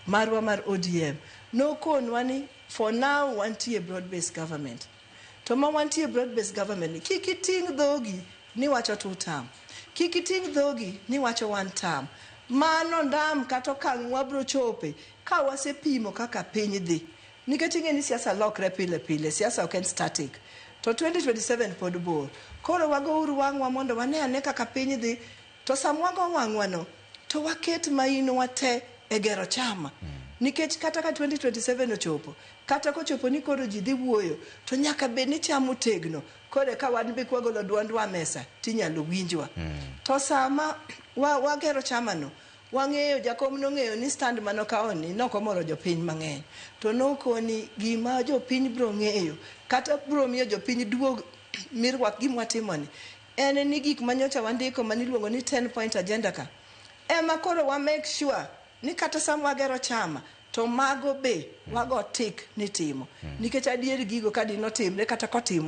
marwa mar ODM nokonwa ni for now wantie broad based government. To ma wantie broad based government ni kik iting' dhogi ni wacho two term. Kik iting' dhogi ni wacho one term. Mano ndam kata okang' wabro chope ka wasepimo kaka piny dhi. Nikech ing'e ni siasa lokre pile pile, siasa ok en static. To 2027 pod bor. Koro wagouru wang'wa mondo wane ane kaka piny dhi. To sama wago wang'wa no, to waket mainowa te e gero chama. Nikech kata ka 2027 ochopo, kata kochopo ni koro ji dhi wuoyo, to nyaka bed ni chama otegno. Koro ka wan be kwagolo duondwa mesa, tinyalo winjwa. To sama wagero chama no, wang'eyo jakom nong'eyo ni stand manokawo ni nokomoro jopiny mang'eny. To nokoni gima jopiny bro ng'eyo, kata bro miyo jopiny duog mirwak gima watimoni, en ni gik manyocha wandiko maniluongo ni 10 point agenda ka, ema koro wa make sure ni kata sama wagero chama, to mago be wago tik ni timo. Nikech adier gigo ka dinotimre kata kotimore.